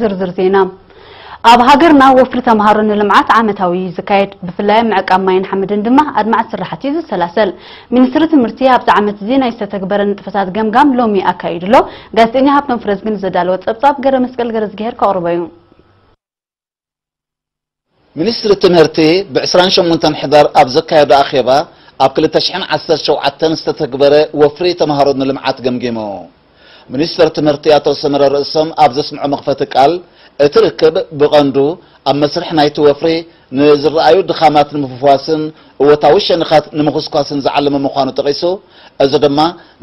ዝርዝር ዜና። ኣብ ሃገርና ወፍሪ ተምሃሮ ንልምዓት ዓመታዊ እዩ ዝካየድ። ብፍላይ ኣብ ምዕቃብ ማይን ሓመድን ድማ ኣድማዒ ስራሓት እዩ ዝሰላሰል። ሚኒስትሪ ትምህርቲ ኣብዚ ዓመት እዚ ናይ ዝተተግበረ ንጥፈታት ገምጋም ሎሚ ኣካይዱ ኣሎ። ጋዜጠኛ ሃብቶም ፍረዝግን ዘዳለወ ጸብጻብ ገረ መስቀል ገረ ዝግሄር ከቕርቦ እዩ። ሚኒስትሪ ትምህርቲ ብ ዕስራን ሸሞንተን ሕዳር ኣብ ዘካየዶ ኣኼባ ኣብ ክልተ ሽሕን ዓሰርተ ሸውዓተን ዝተተግበረ ወፍሪ ተምሃሮ ንልምዓት ገምጊሙ። ሚኒስትር ትምህርቲ ኣቶ ሰመረ ርእሶም ኣብ ዘስምዖ መኽፈቲ ቃል፣ እቲ ርክብ ብቐንዱ ኣብ መስርሕ ናይቲ ወፍሪ ንዝረኣዩ ድኻማት ንምፍዋስን እወታዊ ሸነኻት ንምኹስኳስን ዝዓለመ ምዃኑ ጠቒሱ፣ እዚ ድማ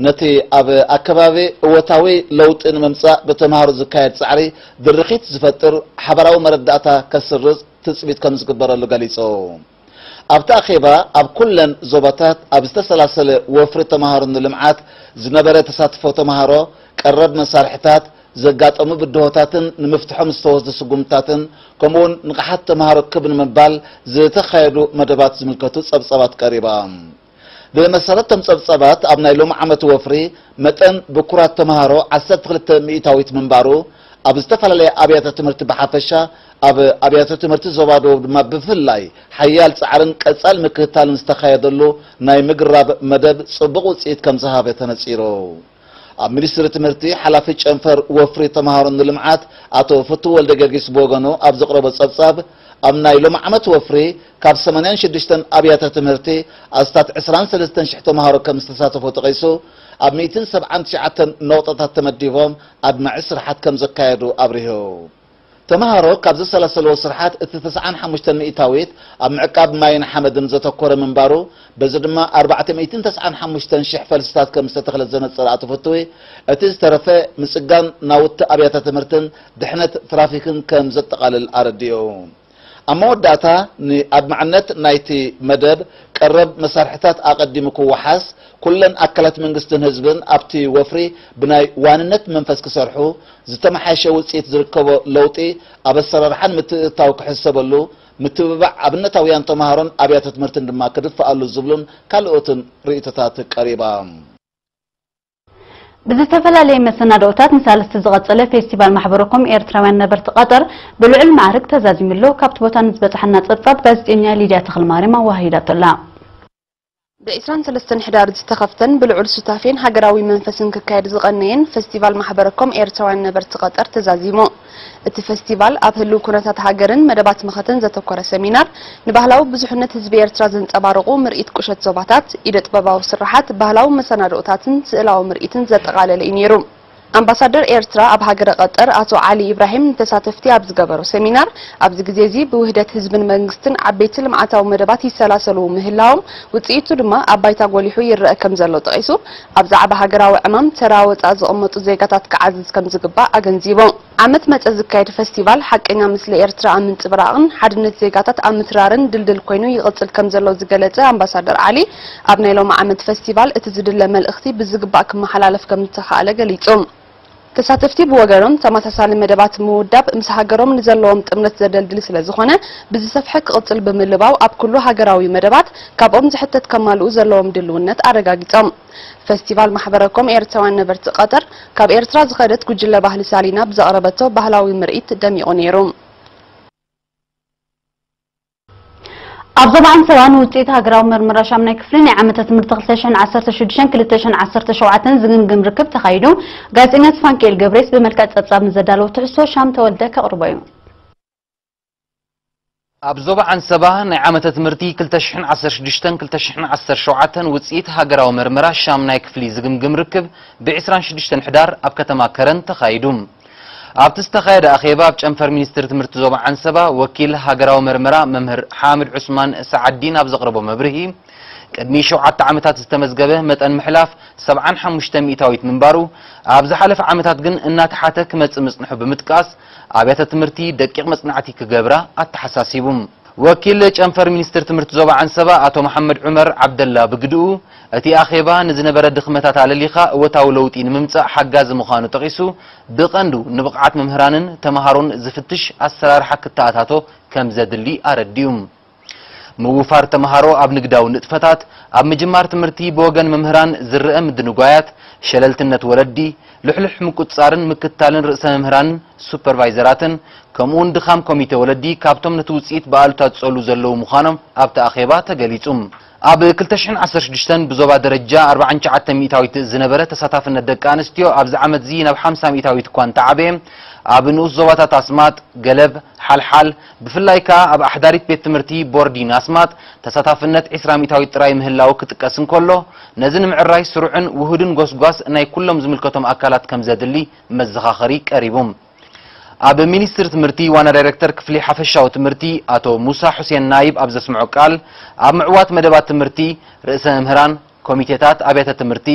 ነቲ ኣብ ኣከባቢ እወታዊ ለውጢ ንምምጻእ ብተምሃሮ ዝካየድ ጻዕሪ ድርኺት ዝፈጥር ሓባራዊ መረዳእታ ከስርጽ ትጽቢት ከም ዝግበረሉ ገሊጹ። ኣብቲ ኣኼባ ኣብ ኩለን ዞባታት ኣብ ዝተሰላሰለ ወፍሪ ተምሃሮ ንልምዓት ዝነበረ ተሳትፎ ተምሃሮ፣ ቀረብ መሳርሕታት፣ ዘጋጠሙ ብድሆታትን ንምፍትሖም ዝተወስዱ ስጉምታትን ከምኡውን ንቕሓት ተምሃሮ ክብ ንምባል ዝተኻየዱ መደባት ዝምልከቱ ጸብጻባት ቀሪባ። ብመሰረት እቶም ጸብጻባት ኣብ ናይ ሎም ዓመት ወፍሪ መጠን ብኩራት ተምሃሮ ዓሰርተ ክልተ ሚእታዊት ምንባሩ ኣብ ዝተፈላለየ ኣብያተ ትምህርቲ ብሓፈሻ ኣብ ኣብያተ ትምህርቲ ዞባ ደቡብ ድማ ብፍላይ ሓያል ጻዕርን ቀጻል ምክትታልን ዝተኻየደሉ ናይ ምግራብ መደብ ጽቡቕ ውጽኢት ከም ዝሃበ ተነጺሩ። ኣብ ሚኒስትሪ ትምህርቲ ሓላፊ ጨንፈር ወፍሪ ተምሃሮ ንልምዓት ኣቶ ፍቱ ወልደ ጊዮርጊስ ብወገኑ ኣብ ዘቕረቦ ጸብጻብ ኣብ ናይ ሎም ዓመት ወፍሪ ካብ ሰማንያን ሽዱሽተን ኣብያተ ትምህርቲ ኣስታት ዕስራን ሰለስተን ሽሕ ተምሃሮ ከም ዝተሳተፉ ጠቒሱ ኣብ ሚእትን ሰብዓን ትሽዓተን ነቑጣታት ተመዲቦም ኣድማዒ ስርሓት ከም ዘካየዱ ኣብሪሁ። ተምሃሮ ካብ ዘሰላሰልዎ ስርሓት እቲ ተስዓን ሓሙሽተን ሚእታዊት ኣብ ምዕቃብ ማይን ሓመድን ዘተኮረ ምንባሩ፣ በዚ ድማ ኣርባዕተ ሚእትን ተስዓን ሓሙሽተን ሽሕ ፈልስታት ከም ዝተተኽለ ዘነጸረ ኣቶ ፍትዊ፣ እቲ ዝተረፈ ምጽጋን ናውቲ ኣብያተ ትምህርትን ድሕነት ትራፊክን ከም ዘጠቓልል ኣረዲኡ። ኣብ መወዳእታ ንኣድማዕነት ናይቲ መደብ ቀረብ መሳርሕታት ኣቐዲሙ ክወሓስ ኩለን ኣካላት መንግስትን ህዝብን ኣብቲ ወፍሪ ብናይ ዋንነት መንፈስ ክሰርሑ፣ ዝተመሓየሸ ውፅኢት ዝርከቦ ለውጢ ኣብ ኣሰራርሓን ምትእትታው ክሕሰበሉ፣ ምትብባዕ ኣብነታውያን ተምሃሮን ኣብያተ ትምህርትን ድማ ክድፈኣሉ ዝብሉን ካልኦትን ርእይቶታት ቀሪባ። ብዝተፈላለየ መሰናድኦታት ንሳልስቲ ዝቐጸለ ፌስቲቫል ማሕበረኮም ኤርትራውያን ነበርቲ ቀጠር ብልዑል ማዕርግ ተዛዚሙ ኣሎ። ካብቲ ቦታ ንዝበጻሓና ጸብጻብ ጋዜጠኛ ሊድያ ተኽለማርያም ኣወሃሂዳቶ ኣላ። ብ ዕስራን ሰለስተን ሕዳር ዝተኸፍተን ብልዑል ሱታፌን ሃገራዊ መንፈስን ክካየድ ዝቐነየን ፈስቲቫል ማሕበረኮም ኤርትራውያን ነበርቲ ቀጠር ተዛዚሙ። እቲ ፈስቲቫል ኣብ ህልው ኩነታት ሃገርን መደባት መኸተን ዘተኮረ ሰሚናር፣ ንባህላዊ ብዙሕነት ህዝቢ ኤርትራ ዘንጸባርቑ ምርኢት ቁሸት ዞባታት፣ ኢደ ጥበባዊ ስርሓት፣ ባህላዊ መሰናድኦታትን ስእላዊ ምርኢትን ዘጠቓለለ እዩ ነይሩ። ኣምባሳደር ኤርትራ ኣብ ሃገረ ቀጠር ኣቶ ዓሊ ኢብራሂም ንተሳተፍቲ ኣብ ዝገበሮ ሰሚናር፣ ኣብዚ ግዜ እዚ ብውህደት ህዝብን መንግስትን ዓበይቲ ልምዓታዊ መደባት ይሰላሰሉ ምህላዎም፣ ውጽኢቱ ድማ ኣብ ባይታ ጎሊሑ ይረአ ከም ዘሎ ጠቒሱ፣ ኣብ ዛዕባ ሃገራዊ ዕማም ተራ ወጻኢ ዝቕመጡ ዜጋታት ክዓዝዝ ከም ዝግባእ ኣገንዚቡ። ዓመት መጸ ዝካየድ ፈስቲቫል ሓቀኛ ምስሊ ኤርትራ ኣብ ምንጽብራቕን ሓድነት ዜጋታት ኣብ ምትራርን ድልድል ኮይኑ ይቕጽል ከም ዘሎ ዝገለጸ ኣምባሳደር ዓሊ፣ ኣብ ናይ ሎሚ ዓመት ፈስቲቫል እቲ ዝድለ መልእኽቲ ብዝግባእ ክመሓላለፍ ከም ዝተኻእለ ገሊጹ። ተሳተፍቲ ብወገኖም ተመሳሳሊ መደባት ምውዳብ ምስ ሃገሮም ንዘለዎም ጥምረት ዘደልድል ስለ ዝኾነ ብዝሰፍሐ ክቕጽል ብምልባው ኣብ ኩሉ ሃገራዊ መደባት ካብኦም ዝሕተት ከማልኡ ዘለዎም ድልውነት ኣረጋጊጾም። ፈስቲቫል ማሕበረኮም ኤርትራውያን ነበርቲ ቀጠር ካብ ኤርትራ ዝኸደት ጉጅለ ባህሊ ሳሊና ብዘቕረበቶ ባህላዊ ምርኢት ደሚቑ ነይሩ። ኣብ ዞባ ዓንሰባ ንውፅኢት ሃገራዊ መርመራ ሻምናይ ክፍሊ ናይ ዓመተ ትምህርቲ ክልተ ሽሕን ዓሰርተ ሽዱሽተን ክልተ ሽሕን ዓሰርተ ሸውዓተን ዝግምግም ርክብ ተኻይዱ። ጋዜጠኛ ስፋንክኤል ገብሬስ ብመልክዕ ጸብጻብ ንዘዳለዎ ትሕዝቶ ሻም ተወልደ ከቕርቦ እዩ። ኣብ ዞባ ዓንሰባ ናይ ዓመተ ትምህርቲ ክልተ ሽሕን ዓሰርተ ሽዱሽተን ክልተ ሽሕን ዓሰርተ ሸውዓተን ውፅኢት ሃገራዊ መርመራ ሻምናይ ክፍሊ ዝግምግም ርክብ ብ ዕስራን ሽዱሽተን ሕዳር ኣብ ከተማ ከረን ተኻይዱ። ኣብቲ ዝተኻየደ ኣኼባ ኣብ ጨንፈር ሚኒስትሪ ትምህርቲ ዞባ ዓንሰባ ወኪል ሃገራዊ መርመራ መምህር ሓምድ ዑስማን ሰዓዲን ኣብ ዘቕረቦ መብርሂ፣ ቅድሚ ሸውዓተ ዓመታት ዝተመዝገበ መጠን ምሕላፍ ሰብዓን ሓሙሽተ ሚእታዊት ምንባሩ፣ ኣብ ዝሓለፈ ዓመታት ግን እናተሓተ ክመጽእ ምጽንሑ ብምጥቃስ፣ ኣብያተ ትምህርቲ ደቂቕ መጽናዕቲ ክገብራ ኣተሓሳሲቡ። ወኪል ጨንፈር ሚኒስትር ትምህርቲ ዞባ ዓንሰባ ኣቶ መሓመድ ዑመር ዓብደላ ብግድኡ፣ እቲ ኣኼባ ንዝነበረ ድኽመታት ኣለሊኻ እወታዊ ለውጢ ንምምጻእ ሓጋዚ ምዃኑ ጠቒሱ፣ ብቐንዱ ንብቕዓት መምህራንን ተመሃሮን ዝፍትሽ ኣሰራርሓ ክተኣታቶ ከም ዘድሊ ኣረዲኡ። ምውፋር ተምሃሮ ኣብ ንግዳዊ ንጥፈታት፣ ኣብ ምጅማር ትምህርቲ ብወገን መምህራን ዝረኣ ምድንጓያት፣ ሸለልትነት ወለዲ፣ ልሕሉሕ ምቁጽጻርን ምክትታልን ርእሰ መምህራንን ሱፐርቫይዘራትን፣ ከምኡውን ድኻም ኮሚቴ ወለዲ ካብቶም ነቲ ውጽኢት ብኣሉታ ዝጸሉ ዘለዉ ምዃኖም ኣብቲ ኣኼባ ተገሊጹ። ኣብ ክልተ ሽሕን ዓሰርተ ሽዱሽተን ብዞባ ደረጃ ኣርባዓን ትሽዓተን ሚእታዊት ዝነበረ ተሳታፍነት ደቂ ኣንስትዮ ኣብዚ ዓመትዚ ናብ ሓምሳ ሚእታዊት እኳ እንተዓበየ፣ ኣብ ንኡስ ዞባታት ኣስማጥ፣ ገለብ፣ ሓልሓል፣ ብፍላይ ከኣ ኣብ ኣሕዳሪት ቤት ትምህርቲ ቦርዲን ኣስማጥ ተሳታፍነት ዕስራ ሚእታዊት ጥራይ ምህላዉ ክጥቀስ እንከሎ፣ ነዚ ንምዕራይ ስሩዕን ውሁድን ጎስጓስ ናይ ኩሎም ዝምልከቶም ኣካላት ከም ዘድሊ መዘኻኸሪ ቀሪቡ። ኣብ ሚኒስትሪ ትምህርቲ ዋና ዳይሬክተር ክፍሊ ሓፈሻዊ ትምህርቲ ኣቶ ሙሳ ሑሴን ናይብ ኣብ ዘስምዖ ቃል፣ ኣብ ምዕዋት መደባት ትምህርቲ፣ ርእሰ መምህራን፣ ኮሚቴታት ኣብያተ ትምህርቲ፣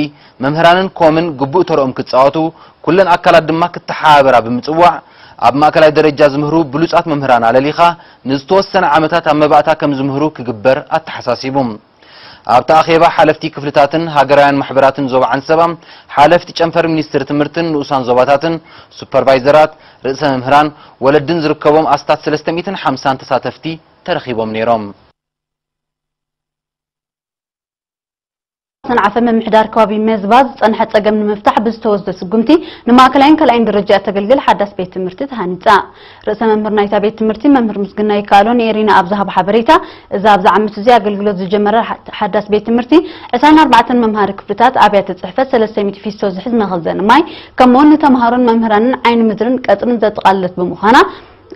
መምህራንን ኮምን ግቡእ ተርኦም ክጻወቱ፣ ኩለን ኣካላት ድማ ክተሓባበራ ብምጽዋዕ፣ ኣብ ማእከላይ ደረጃ ዝምህሩ ብሉጻት መምህራን ኣለሊኻ፣ ንዝተወሰነ ዓመታት ኣብ መባእታ ከም ዝምህሩ ክግበር ኣተሓሳሲቡ። ኣብቲ ኣኼባ ሓለፍቲ ክፍልታትን ሃገራውያን ማሕበራትን ዞባ ዓንሰባ፣ ሓለፍቲ ጨንፈር ሚኒስትሪ ትምህርትን ንኡሳን ዞባታትን፣ ሱፐርቫይዘራት፣ ርእሰ መምህራን፣ ወለድን ዝርከቦም ኣስታት ሰለስተ ሚእትን ሓምሳን ተሳተፍቲ ተረኺቦም ነይሮም። ሰንዓፈ ምምሕዳር ከባቢ መዝባ ዝጸንሐ ጸገም ንምፍታሕ ብዝተወስደ ስጉምቲ ንማእከላይን ካልኣይን ደረጃ እተገልግል ሓዳስ ቤት ትምህርቲ ተሃኒጻ። ርእሰ መምህር ናይታ ቤት ትምህርቲ መምህር ምስግና ይከኣሎ ንኤሪና ኣብ ዝሃቦ ሓበሬታ፣ እዛ ኣብዚ ዓመት እዚ ኣገልግሎት ዝጀመረ ሓ- ሓዳስ ቤት ትምህርቲ ዕስራን ኣርባዕተን መምሃሪ ክፍልታት፣ ኣብያተ ጽሕፈት፣ ሰለስተ ሚእቲ ፊስቶ ዝሕዝ መኸዘኒ ማይ፣ ከምኡውን ንተምሃሮን መምህራንን ዓይኒ ምድርን ቀጽርን ዘጠቓለለት ብምዃና፣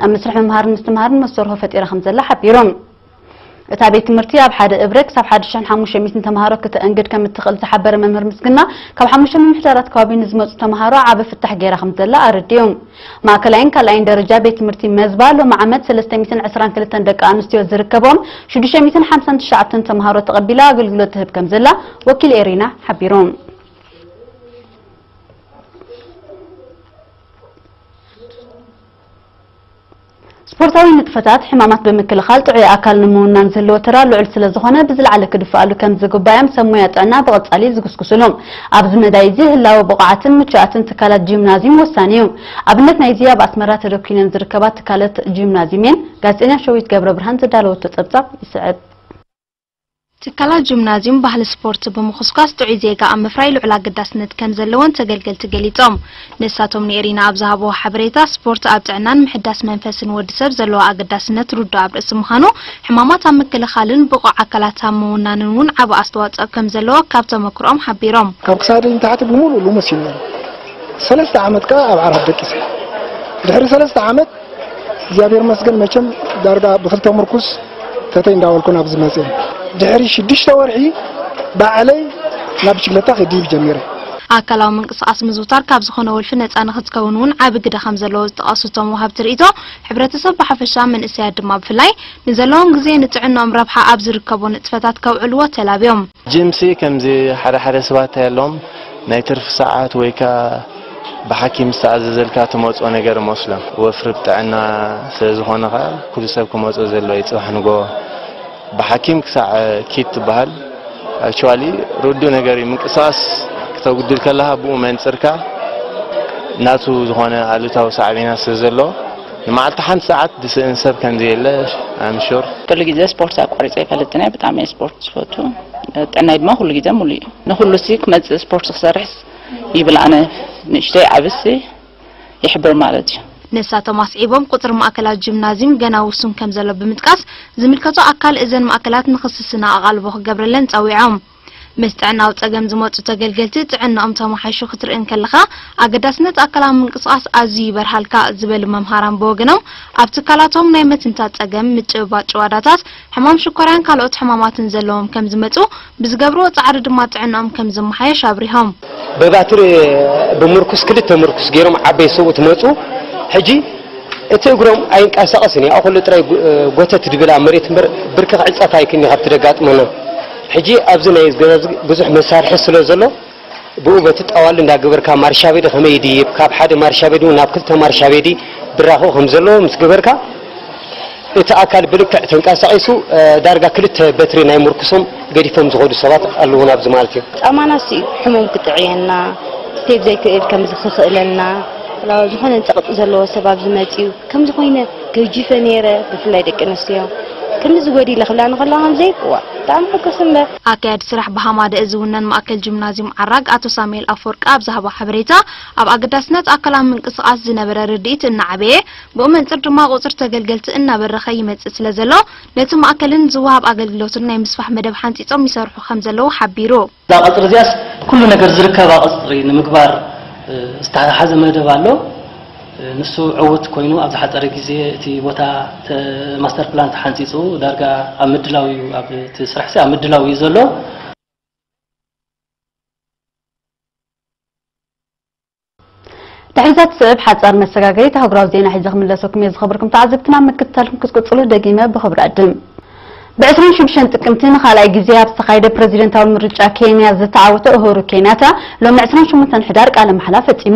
ኣብ መስርሕ ምምሃርን ምስትምሃርን መሰርሆ ፈጢራ ከም ዘላ ሓቢሮም። እታ ቤት ትምህርቲ ኣብ ሓደ እብረ ክሳብ ሓደ ሽሕን ሓሙሽተ ሚእትን ተምሃሮ ክተእንግድ ከም እትኽእል ዝሓበረ መምህር ምስግና፣ ካብ ሓሙሽተ ምምሕዳራት ከባቢ ንዝመጹ ተምሃሮ ዓቢ ፍታሕ ገይራ ከም ዘላ ኣረዲኡ። ማእከላይን ካልኣይን ደረጃ ቤት ትምህርቲ መዝባ ሎሚ ዓመት ሰለስተ ሚእትን ዕስራን ክልተን ደቂ ኣንስትዮ ዝርከቦም ሽዱሽተ ሚእትን ሓምሳን ትሽዓተን ተምሃሮ ተቐቢላ ኣገልግሎት ትህብ ከም ዘላ ወኪል ኤሪና ሓቢሩ። ስፖርታዊ ንጥፈታት ሕማማት ብምክልኻል ጥዑይ ኣካል ንምውናን ዘለዎ ተራ ልዑል ስለ ዝኾነ ብዝለዓለ ክድፍኣሉ ከም ዝግባእ እዮም ሰብ ሞያ ጥዕና ብቐጻሊ ዝጉስጉስሉ። ኣብዚ መዳይ እዚ ህላወ ብቑዓትን ምቹኣትን ትካላት ጂምናዝዩም ወሳኒ እዩ። ኣብነት ናይዚ ኣብ ኣስመራ ተደኲነን ዝርከባ ትካላት ጂምናዝዩም እየን። ጋዜጠኛ ሸዊት ገብረ ብርሃን ዘዳለወቶ ጸብጻብ ይስዕብ። ትካላት ጂምናዝዩም ባህሊ ስፖርት ብምኹስኳስ ጥዑይ ዜጋ ኣብ ምፍራይ ልዑል ኣገዳስነት ከም ዘለወን ተገልገልቲ ገሊጾም። ንሳቶም ንኤሪና ኣብ ዝሃብዎ ሓበሬታ፣ ስፖርት ኣብ ጥዕናን ምሕዳስ መንፈስን ወዲ ሰብ ዘለዎ ኣገዳስነት ርዱእ ኣብ ርእሲ ምዃኑ፣ ሕማማት ኣብ ምክልኻልን ብቑዕ ኣካላት ኣብ ምውናንን እውን ዓቢ ኣስተዋጽኦ ከም ዘለዎ ካብ ተመክሮኦም ሓቢሮም። ካብ ክሳደይ ንታሕቲ ብምሉእ ልሙስ እዩ ነይሩ። ሰለስተ ዓመት ከኣ ኣብ ዓራት ደቂሰ። ድሕሪ ሰለስተ ዓመት እግዚኣብሔር መስገን መቸም ዳርጋ ብክልተ ምርኩስ ተተይ እንዳበልኩ ናብዚ መፅየ። ድሕሪ ሽዱሽተ ወርሒ ባዕለይ ናብ ብሽክለታ ክድይብ ጀሚረ። ኣካላዊ ምንቅስቃስ ምዝውታር ካብ ዝኾነ ወልፊ ነፃ ንክትከውን እውን ዓቢ ግደ ከም ዘለዎ ዝጠቐሱ እቶም ወሃብቲ ርእይቶ፣ ሕብረተሰብ ብሓፈሻ መንእሰያት ድማ ብፍላይ ንዘለዎም ግዜ ንጥዕንኦም ረብሓ ኣብ ዝርከቦ ንጥፈታት ከውዕልዎ ተላብዮም። ጅምሲ ከምዚ ሓደ ሓደ ሰባት እንታይ ኣለዎም ናይ ትርፊ ሰዓት ወይ ከኣ ብሓኪም ዝተኣዘዘልካ ትመጽኦ ነገር እመስሎም። ወፍሪ ብጥዕና ስለ ዝኾነ ከኣ ኩሉ ሰብ ክመጽኦ ዘለዎ እዩ ጽባሕ ንግሆ። ብሓኪም ክሳዕ ኪድ ትበሃል actually ርዱእ ነገር እዩ። ምንቅስቓስ ክተጉድል ከለኻ ብኡ መንጽርካ ናቱ ዝኾነ ኣሉታዊ ሳዕቤናት ስለ ዘለዎ ንመዓልቲ ሓንቲ ሰዓት ዝስእን ሰብ ከም ዘየለ I'm sure። ኩሉ ግዜ ስፖርት ኣቋሪፀ ኣይፈልጥን እየ። ብጣዕሚ እየ ስፖርት ዝፈቱ። ጥዕናይ ድማ ኩሉ ግዜ ሙሉእ እዩ። ንኩሉ ሲ ክመፅእ ስፖርት ክሰርሕስ ይብል ኣነ ንእሽተይ ዓብስ ይሕብር ማለት እዩ። ንሳቶም ኣስዒቦም ቁፅሪ ማእከላት ጂምናዝዩም ገና ውሱን ከም ዘሎ ብምጥቃስ ዝምልከቶ ኣካል እዘን ማእከላት ንክስስና ኣቓልቦ ክገብረለን ፀዊዖም። ምስ ጥዕናዊ ጸገም ዝመጹ ተገልገልቲ ጥዕንኦም ተመሓይሹ ክትርኢ እንከለኻ ኣገዳስነት ኣካላዊ ምንቅስቓስ ኣዝዩ ይበርሃልካ ዝበሉ መምሃራን ብወገኖም ኣብ ትካላቶም ናይ መትንታት ጸገም፣ ምጭብባጥ ጭዋዳታት፣ ሕማም ሽኮርያን ካልኦት ሕማማትን ዘለዎም ከም ዝመጹ ብዝገብርዎ ጻዕሪ ድማ ጥዕንኦም ከም ዝመሓየሽ ኣብሪሆም። ብባትሪ ብምርኩስ ክልተ ምርኩስ ገይሮም ዓበይ ሰብኡት መጹ ሕጂ እቲ እግሮም ኣይንቀሳቐስን እዩ። ኣኹሉ ጥራይ ጎተት ድብል ኣብ መሬት እምበር ብርኪ ክዕጸፍ ኣይክእልን እዩ ካብቲ ደጋጥመና። ሕጂ ኣብዚ ናይ ገዛ ብዙሕ መሳርሒ ስለ ዘሎ ብኡ በቲ ጣዋሉ እንዳገበርካ ማርሻቤዲ ከመይ ይድይብ፣ ካብ ሓደ ማርሻቤዲ እውን ናብ ክልተ ማርሻቤዲ ብራኸ ከም ዘለዎ ምስ ገበርካ እቲ ኣካል ብልክዕ ተንቀሳቒሱ ዳርጋ ክልተ በትሪ ናይ ምርኩሶም ገዲፎም ዝኸዱ ሰባት ኣለዉና ኣብዚ ማለት እዩ። ጫማናስ እዩ ሕሙም ክጥዕየና፣ ስቴፕ ዘይክእል ከም ዝኽኽእለልና፣ ዝኾነ ጸቕጢ ዘለዎ ሰብ ኣብዚ መጺኡ ከምዚ ኮይነ ገጂፈ ነይረ፣ ብፍላይ ደቂ ኣንስትዮ ክንዲ ዝጎዲለ ክብላ ንኸላ ከም ዘይቅዋ ብጣዕሚ ሕጉስ እምበር። ኣካያዲ ስራሕ ብሃማደእ ዝውነን ማእከል ጂምናዝዩም ዓራግ ኣቶ ሳሙኤል ኣፈወርቂ ኣብ ዝሃቦ ሓበሬታ፣ ኣብ ኣገዳስነት ኣካላዊ ምንቅስቓስ ዝነበረ ርድኢት እናዓበየ፣ ብኡ መንጽር ድማ ቁጽሪ ተገልገልቲ እናበረኸ ይመጽእ ስለ ዘሎ፣ ነቲ ማእከልን ዝወሃብ ኣገልግሎትን ናይ ምስፋሕ መደብ ሓንጺጾም ይሰርሑ ከም ዘለዉ ሓቢሩ። እዛ ቀጽሪ እዚኣስ ኩሉ ነገር ዝርከባ ቀጽሪ ንምግባር ዝተሓሓዘ መደብ ኣሎ። ንሱ ዕዉት ኮይኑ ኣብ ዝሓጸረ ግዜ እቲ ቦታ ማስተር ፕላን ተሓንጺጹ ዳርጋ ኣብ ምድላው እዩ። ኣብ እቲ ስራሕ ኣብ ምድላው እዩ ዘሎ። ድሕሪ እዛ ትስዕብ ሓጻር መሰጋገሪት ኣህጉራዊ ዜና ሒዘ ክምለሰኩም እየ። ዝኸበርኩም ተዓዘብትና ምክትታልኩም ክትቅጽሉ ደጊመ ብኽብሪ ዕድም። ብ ዕስራን ሽዱሽተን ጥቅምቲ ንኻልኣይ ግዜ ኣብ ዝተኻየደ ፕረዚደንታዊ ምርጫ ኬንያ ዝተዓወተ ኡሁሩ ኬንያታ ሎሚ ዕስራን ሸሞንተን ሕዳር ቃለ ማሕላ ፈጺሙ።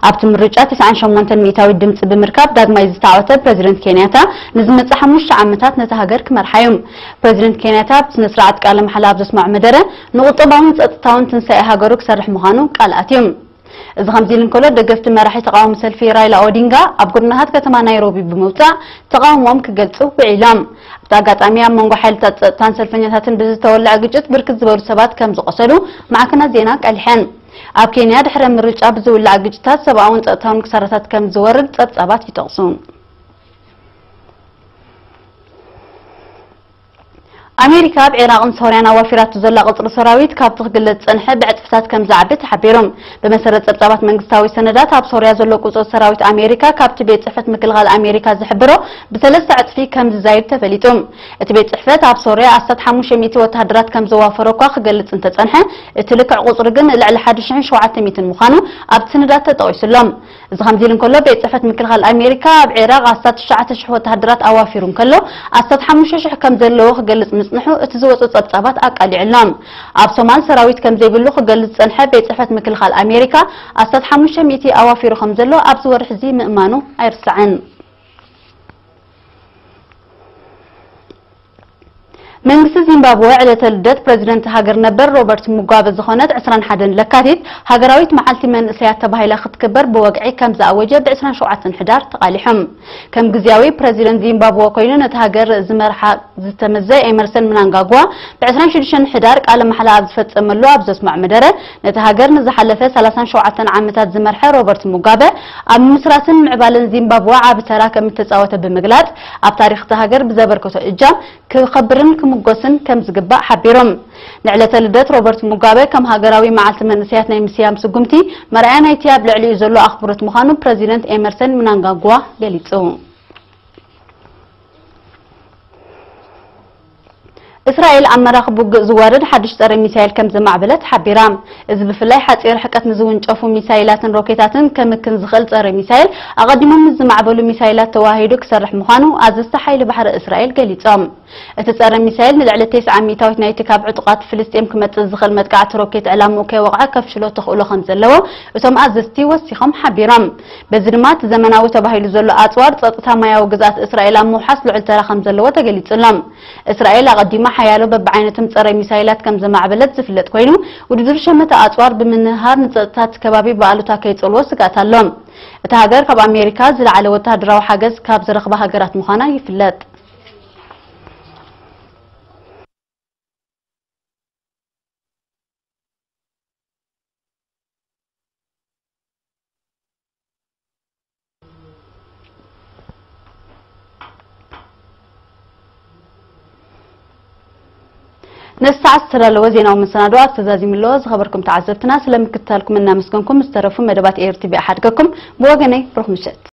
ኣብቲ ምርጫ ተስዓን ሸሞንተን ሚእታዊት ድምጺ ብምርካብ ዳግማይ ዝተዓወተ ፕረዚደንት ኬንያታ ንዝመጽእ ሓሙሽተ ዓመታት ነታ ሃገር ክመርሓ እዩ። ፕረዚደንት ኬንያታ ኣብቲ ስነ ስርዓት ቃለ ማሕላ ኣብ ዘስምዖ መደረ ንቁጠባውን ጸጥታውን ትንሳኤ ሃገሩ ክሰርሕ ምዃኑ ቃል ኣትዩ። እዚ ከምዚ ኢሉ እንከሎ፣ ደገፍቲ መራሒ ተቓዋሚ ሰልፊ ራይላ ኦዲንጋ ኣብ ጎደናታት ከተማ ናይሮቢ ብምውጻእ ተቓውሞኦም ክገልጹ ውዒሎም። ኣብቲ ኣጋጣሚ ኣብ መንጎ ሓይልታት ጸጥታን ሰልፈኛታትን ብዝተወልዐ ግጭት ብርክት ዝበሉ ሰባት ከም ዝቖሰሉ ማዕከናት ዜና ቀሊሐን። ኣብ ኬንያ ድሕሪ ምርጫ ብዝውላዕ ግጭታት ሰብኣውን ጸጥታውን ክሳራታት ከም ዝወርድ ጸብጻባት ይጠቕሱ። ኣሜሪካ ኣብ ዒራቕን ሶርያን ኣዋፊራቱ ዘላ ቁጽሪ ሰራዊት ካብቲ ክግለጽ ዝጸንሐ ብዕጽፍታት ከም ዝዓቢ ተሓቢሩ። ብመሰረት ጸብጻባት መንግስታዊ ሰነዳት፣ ኣብ ሶርያ ዘሎ ቁጽሪ ሰራዊት ኣሜሪካ ካብቲ ቤት ጽሕፈት ምክልኻል ኣሜሪካ ዝሕብሮ ብሰለስተ ዕጽፊ ከም ዝዛይድ ተፈሊጡ። እቲ ቤት ጽሕፈት ኣብ ሶርያ ኣስታት ሓሙሽተ ሚእቲ ወተሃደራት ከም ዘዋፈረ እኳ ክገልጽ እንተጸንሐ፣ እቲ ልክዕ ቁጽሪ ግን ልዕሊ ሓደ ሽሕን ሸውዓተ ሚእትን ምዃኑ ኣብቲ ሰነዳት ተጠቒሱ ኣሎ። እዚ ከምዚ ኢሉ እንከሎ፣ ቤት ጽሕፈት ምክልኻል ኣሜሪካ ኣብ ዒራቕ ኣስታት ትሽዓተ ሽሕ ወተሃደራት ኣዋፊሩ እንከሎ፣ ኣስታት ሓሙሽተ ሽሕ ከም ዘለዎ ክገልጽ ምጽንሑ እቲ ዝወጹ ጸብጻባት ኣቃሊዑ ኣሎ። ኣብ ሶማል ሰራዊት ከም ዘይብሉ ክገልጽ ዝጸንሐ ቤት ጽሕፈት ምክልኻል ኣሜሪካ፣ ኣስታት ሓሙሽተ ሚእቲ ኣዋፊሩ ከም ዘሎ ኣብዚ ወርሒ እዚ ምእማኑ ኣይርሳዕን። መንግስቲ ዚምባብወ ዕለተ ልደት ፕረዚደንት ሃገር ነበር ሮበርት ሙጋበ ዝኾነት ዕስራን ሓደን ለካቲት ሃገራዊት መዓልቲ መንእሰያት ተባሂላ ክትክበር ብወግዒ ከም ዝኣወጀ ብ ዕስራን ሸውዓተን ሕዳር ተቓሊሖም። ከም ግዝያዊ ፕረዚደንት ዚምባብወ ኮይኑ ነቲ ሃገር ዝመርሓ ዝተመዘ ኤመርሰን ምናንጋግዋ ብ ዕስራን ሽዱሽተን ሕዳር ቃለ ማሕላ ኣብ ዝፈጸመሉ ኣብ ዘስምዖ መደረ፣ ነቲ ሃገር ንዝሓለፈ ሰላሳን ሸውዓተን ዓመታት ዝመርሐ ሮበርት ሙጋበ ኣብ ምምስራትን ምዕባለን ዚምባብወ ዓቢ ተራ ከም እተጻወተ ብምግላጽ፣ ኣብ ታሪኽ እታ ሃገር ብዘበርከቶ እጃም ክኸብርን ክምጎስን ከም ዝግባእ ሓቢሮም። ንዕለተ ልደት ሮበርት ሙጋበ ከም ሃገራዊ መዓልቲ መንእሰያት ናይ ምስያም ስጉምቲ መርኣያ ናይቲ ኣብ ልዕሊኡ ዘሎ ኣኽብሮት ምዃኑ ፕረዚደንት ኤመርሰን ምናንጋግዋ ገሊጹ። እስራኤል ኣብ መራኽብ ውግእ ዝዋደድ ሓድሽ ጸረ ሚሳይል ከም ዘማዕበለት ሓቢራ። እዚ ብፍላይ ሓጺር ርሕቀት ንዝውንጨፉ ሚሳይላትን ሮኬታትን ከምክን ዝኽእል ጸረ ሚሳይል ኣቐዲሞም ምስ ዝማዕበሉ ሚሳይላት ተወሃሂዱ ክሰርሕ ምዃኑ ኣዘዝቲ ሓይሊ ባሕሪ እስራኤል ገሊጾም። እቲ ጸረ ሚሳይል ንልዕሊ ተስዓ ሚእታዊት ናይቲ ካብ ዕጡቓት ፍልስጤም ክመጽእ ዝኽእል መጥቃዕቲ ሮኬት ዕላምኡ ከይወቕዐ ከፍሽሎ ተኽእሎ ከም ዘለዎ እቶም ኣዘዝቲ ወሲኾም ሓቢሮም። በዚ ድማ እቲ ዘመናዊ ተባሂሉ ዘሎ ኣጽዋር ጸጥታ ማያዊ ግዝኣት እስራኤል ኣብ ምውሓስ ልዑል ተራ ከም ዘለዎ ተገሊጹ ኣሎ። እስራኤል ኣቐዲማ ሓያሎ በብዓይነቶም ጸረ ሚሳይላት ከም ዘማዕበለት ዝፍለጥ ኮይኑ፣ ውድድር ሸመተ ኣጽዋር ብምንህሃር ንጸጥታ እቲ ከባቢ ብኣሉታ ከይጸልዎ ስግኣት ኣሎ። እታ ሃገር ካብ ኣሜሪካ ዝለዓለ ወተሃደራዊ ሓገዝ ካብ ዝረኽባ ሃገራት ምዃና ይፍለጥ። ነዚ ሰዓት ዝተዳለወ ዜናዊ መሰናድኦ ኣብ ተዛዚሙ ኣሎ። ዝኸበርኩም ተዓዘብትና፣ ስለ ምክትታልኩም እናመስገንኩም፣ ዝተረፉ መደባት ኤር ቲ ቪ ይሓድገኩም። ብወገነይ፣ ብሩኽ ምሸት።